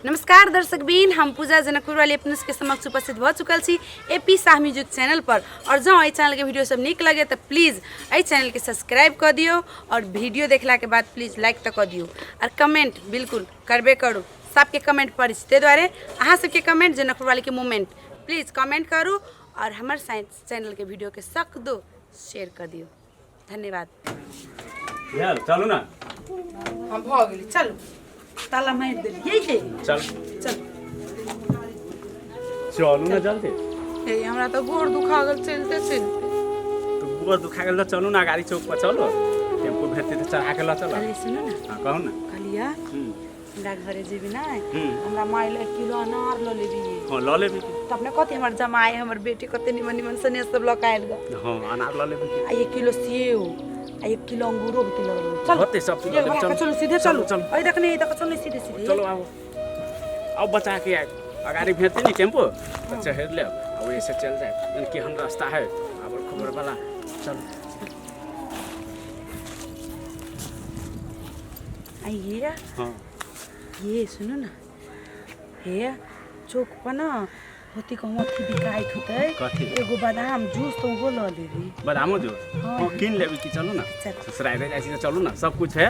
नमस्कार दर्शक बीन, हम पूजा जनकपुर वाली अपने सबके समक्ष उपस्थित भऽ चुकल छी A P Shah music channel पर। और जँ एहि चैनलके वीडियो सब नीक लगे तऽ प्लीज एहि चैनलके सब्सक्राइब कऽ दियौ और वीडियो देखलाके बाद प्लीज लाइक तऽ कऽ दियौ और कमेंट बिल्कुल करबे करू। सबके कमेंट पढ़ै छी, ताहि दुआरे अहाँ सबके कमेंट जनकपुर वालीके मूवमेंट प्लीज कमेंट करू और हमर चैनलके वीडियोके सकदो शेयर कऽ दियौ। धन्यवाद। भेल चलू ना। हम भऽ गेली, चलू ताला मारि देलियै हे। चल चल चलू ना जल्दी। हे हमरा तऽ गोर दुखा गेल चलते चलते। तो गोर दुखा गेल तऽ चलू ना गाड़ी चौक पर चलू, टेम्पू भेटतै तऽ चढ़ा के लऽ चल। अरे सुनू ना। हाँ कहू ना। कहलिया हम्म। हमरा घरे जेबी ना, हम्म। हमरा माय लए 1 किलो अनार लऽ लेबी। हाँ लऽ लेबी। तब ने कहती हमर जमाई हमर बेटी कते निमन निमन सने सब लऽ के आयल ग। हाँ अनार लऽ लेबी। आ 1 किलो सेब आ 1 किलो अंगूरो होते लऽ लेबी। चल होते सब चीज लऽ एक लेबी, बार चलू। चलू सीधे चलू। चलू। अरे देखने ई देख चलू सीधे सीधे। चलो आओ आओ बचा के आए अगाड़ी भेटते नहीं टेम्पो तो चढ़ ले और ऐसे चल जाए यानी केहन रास्ता है आबर खबर वाला। चलो आइए। हाँ ये सुनो ना, हे चौक पर ना होती कहूँ अथी बिकाइत होतै। कथी? एगो बादाम जूस तो उहो लऽ लेबी। बादामो जूस? हाँ। हाँ किन लेबी कि चलू ना। चल। ससुराल जाइ छी तऽ चलू ना, सब कुछ है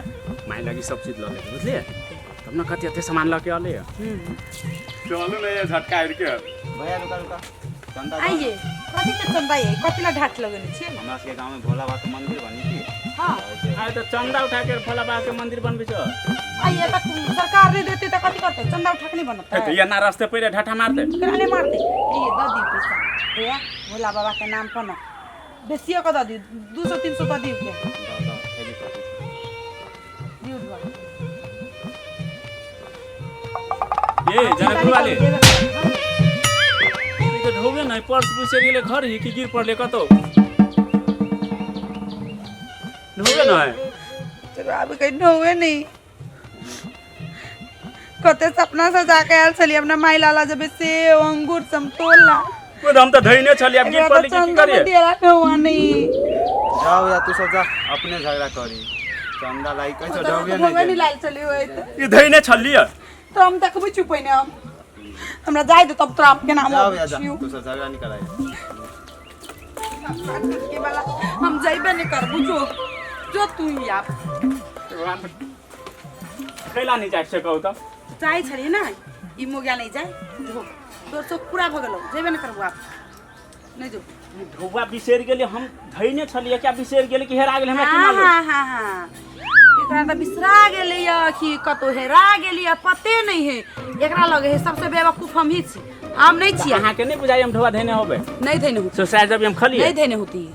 माय लगी सब चीज लऽ लेबी बुझलियै। तब ना कते एते सामान लऽ के अलै। हम्म। चलू ना ये झटका आबि के। भैया रुका रुका, चंदा दो। आइए कथी के चंदा ये कथी ला ढाट लगेने छियै? हमरा सबके गाँव में भोला बाबा के मंदिर बनी थी। हाँ। आइ तऽ चंदा उठा के भोला बाबा के मंदिर बनबै छौ। आइए तक सरकार नहीं देते तो कथी करते, चंदा उठा के नहीं बनतै। तऽ ये ना रास्ते पे ढाठा मारते। केना नहीं मारते? ये दऽ दी पैसा भैया भोला बाबा के नाम पर ना बेसियो के दऽ दी, 200-300 दऽ दियौ के। दो, दो, थैली कथी? दियौ दुआ। ये जनकपुर वाले ई तऽ ढोबे नहीं पर्स पुछे गेले घर ही कि गिर पड़ले कतौ ढोबे नहीं। चलो आब कहीं ढोबे नहीं। कते सपना सजा के आयल छलियै अपना माय लाला जबे सेब अंगूर समतोला। ओ तऽ हम तऽ धैने छलियै, आब गिर एकरा पड़ले तऽ कि की चंदा करियै? दिया ढोआ नहीं। जाओ या तू सब जा, अपने झगड़ा करी। चंदा लाई कैसे ढोबे नहीं ढोबे नहीं देली। लायल छलियै ओहि तऽ। ई धैने छलियै। तो हम देखबै छी पहिने, हम हमरा जाय दे तब तोरा केना हम जाओ अबै या जा, छियौ। तू सब झगड़ा नहीं कराई। के वाला हम जइबे नहीं करबू, जो जो तू ही आप। कैला नहीं जाइ छै कहू तऽ? जाइ छलियै ने ई मोगिया नहीं जाय, जो तोर सब पूरा भऽ गेलौ, जइबे नहीं करबू आप नहीं जो। ढौआ बिसरि गेलै, हम धैने छलियै क्या बिसरि गेलै कि हेरा गेलै हमरा की हाँ मालूम। हाँ हाँ हाँ एकरा तऽ बिसरा गेलै या कि कतौ हेरा गेलै या पते नहीं है। एकरा लगे है सबसे बेवकूफ हम ही छी, हम नहीं छियै। अहाँके नहीं बुझाइ हम ढौआ धैने होबै? नहीं धैने होती। ससुराल जब हम खलियै? नहीं धैने होती।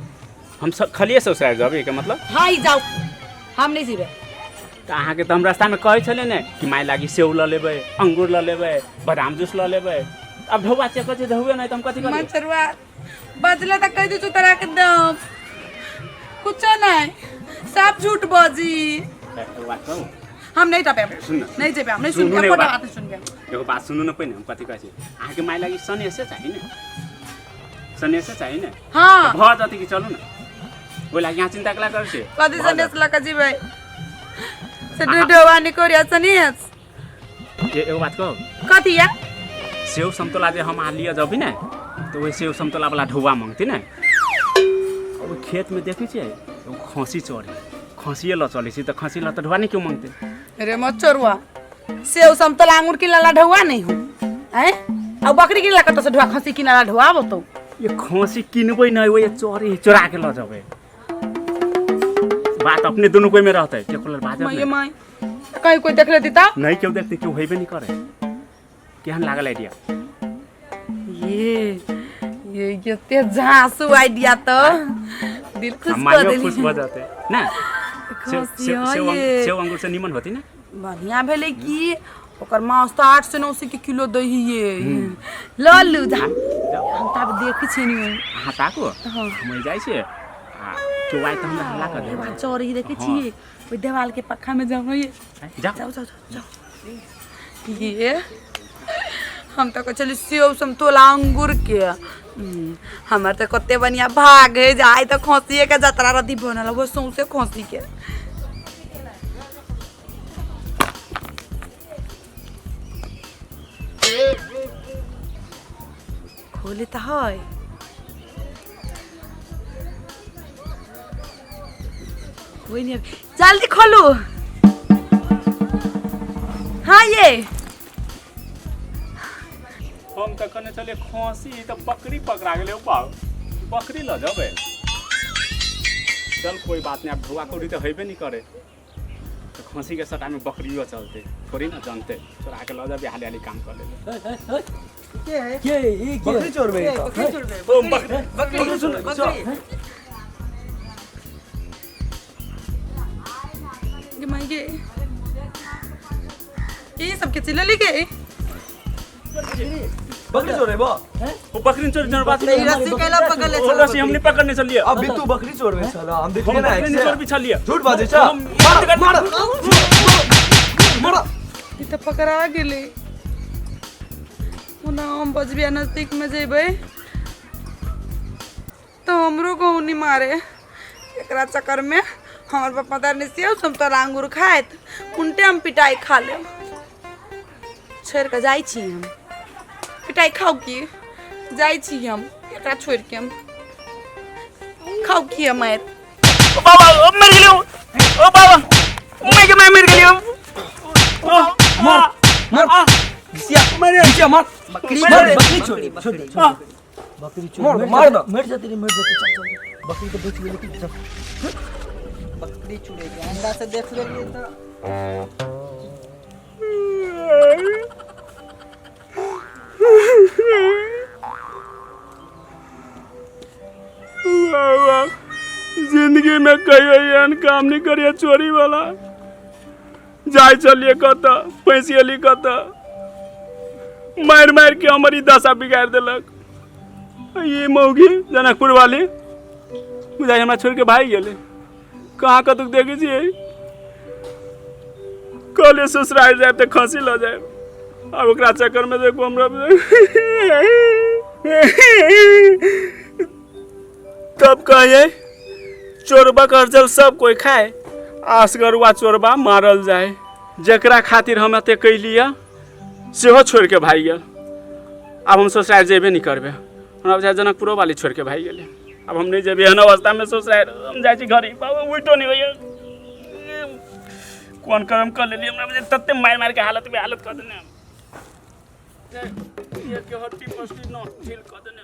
हम सब खलियै ससुराल जब के मतलब? हाँ ई जाओ, हम नहीं जीबै। तऽ अहाँके तऽ हम रास्तामे कहै छलियै ने कि माय लागी सेब लऽ लेबै, अंगूर लऽ लेबै, बादाम जूस लऽ लेबै। अब ढौआ चेक छै ढौए नहीं तऽ हम कथी करियै? मछरुआ बजले तऽ कहि दै छौ तोरा के दम कुछो नहीं, सब झूठ बजी। एगो बात कहू? हम नहीं टपेब। सुन न। नहीं जेबे हम, नहीं सुनू सुनबे, ने एको बात। बात नहीं सुनबे। एगो बात सुनू न पहिने, हम कथी कहै छी अहाँके माय लागी सनेसे चाही ने, सनेसे चाही ने? हाँ। भऽ जतै कि चलू ने, ओहि लागि अहाँ चिन्ता केला करै छी? कथी भऽ सनेस जायत। लऽ कऽ जेबै? से ढोवा निकोरिया सनेस। एगो बात कहू? कथी या? सेब समतोला जे हम अहाँ लिअ जबी ने तऽ ओहि सेब समतोला वाला ढौआ मांगती ने। ओहि खेतमे देखै छियै एगो खसी चढ़े, खसिए लऽ चलै छी तऽ खसी लऽ तऽ ढौआ नहि केओ मांगतै। अरे मचरुआ, सेब समतोला अंगूर किनला ढौआ नहीं हो हैं? आ बकरी किनला कतऽ से ढौआ, खसी किनला ढौआ आबो? ये खसी किनबै नहि, ओहि चढ़े चोरा के लऽ जेबै। बात अपने दुनू कोई में रहतै, केकरो लग बाजब माय नहि। माय, कहीं कोई देख लेती तऽ? नहीं केओ देखतै, केओ हेबे नहि करै। केहन लागल आइडिया? ये ये झांसू आइडिया तो दिल खुश कर माइयो देली। खुश भऽ जेतै ने। सेब खुशी सेब है सेब ये। सेब अंगूर से निमन होती ने। बढ़िया भेलै कि ओकर मांस तऽ 800 900 के किलो दै हियै। लऽ लू जा, हम तऽ आब देखै छियै नि। अहाँ ताकू, हाँ। हम जाइ छियै आ केओ आइ तऽ हमरा हल्ला कऽ देबै। एगो चोरी देखै हाँ। छियै ओहि देवाल के पक्का में जाओ ये। जाओ जाओ जाओ जाओ। ये हम तऽ कहै छली सेब समतोला अंगूर के। हमर तऽ कते बढ़िया भाग है जे आइ तऽ खसिए के जतरा रति बनल वो सौंसे खसी के। खोले तऽ है। कोई नहीं, जल्दी खोलू। हाँ ये हम तऽ कहने छलियै खसी, तऽ बकरी पकड़ा गेलै। बाप, बकरी लऽ जेबै। चल, कोई बात नहीं, आब ढुआ कौड़ी तऽ हेबे नहीं करे, तऽ खसी के सटा में बकरियो चलते थोड़ी ना जानते। चोरा के लऽ जेबै, हाली हाली काम कर लेबै। के ई के बकरी चोरबे? बकरी चोरबे? ओ बकरी। बकरी चोर। गे माई गे, ये सबके चिल्ला गे। बकरी चोरेबो? ओ बकरी चोर चोर बात। ई रस्सी कैला पकड़ले? ओ रस्सी हम नहीं पकड़ने चलिए। अभी तू बकरी चोरबे छला, हम हम देखलिए ना। बकरी नहीं चोरबी छलिए। झूठ बाजै छ। हम मार मार मार। ई तऽ पकड़ा गेलै। ओना हम बजबिया नजदीक में जेबै तऽ हमरो कहूँ नहीं मारे। एकरा चक्कर में हमर पप्पा दार सेव समतोला अंगूर खाइत, उनटे हम पिटाई खा लेब। छोड़ि कऽ जाइ छी हम, पिटाई खाउ की जाइ छी हम। एकरा छोड़ि के हम खाउ की हम मारि। ओ बाबा, ओ मर गेलियो। ओ बाबा, मैं के मैं मर गेलियो। ओ मार मार, घिसिया घिसिया, मार। बकरी मार, चोर। बकरी बकरी चोर। बकरी। छोड़। बकरी चोर। मार, मार ना। मर जाते रे, मर जाते। चल चल, बकरी तो बच गेलै। चल, बकरी चुरेके अंडा से देख लेलियै तऽ। बाबा, जिंदगी में कहियो एहन काम नहीं करिए चोरी वाला। जाय चलिए कत, पैसी अली कत, मारि मारि के हमर ई दशा बिगाड़ देलक। ये मौगी जनकपुर वाली बुझाइ हमरा छोड़ के भागि गेलै। कहाँ कतौ देखै छियै। कहलियै ससुराल जायब तऽ खसी लऽ जायब, आब ओकरा चक्कर में देखू हमरा। तब कहिए, चोरबा कर सब कोई खाए, असगरुआ चोरबा मारल जाए। जकरा खातिर हम एते कैलियै सेहो छोड़ के भागि गेल। आब हम ससुराल जेबे नहीं करबै। हमरा बुझाइ जनकपुरो वाली छोड़ के भागि गेलै। आब हम नहीं जेबै एहन अवस्थामे ससुराल। हम जाइ छी घरे। बाबा, उल्टो नहीं होइए। कोन कर्म कर लेलियै? हमरा बुझाइ तते मारि मारि के हालत में हालत कऽ देने। के हड्डी पसली न ढील कऽ देने।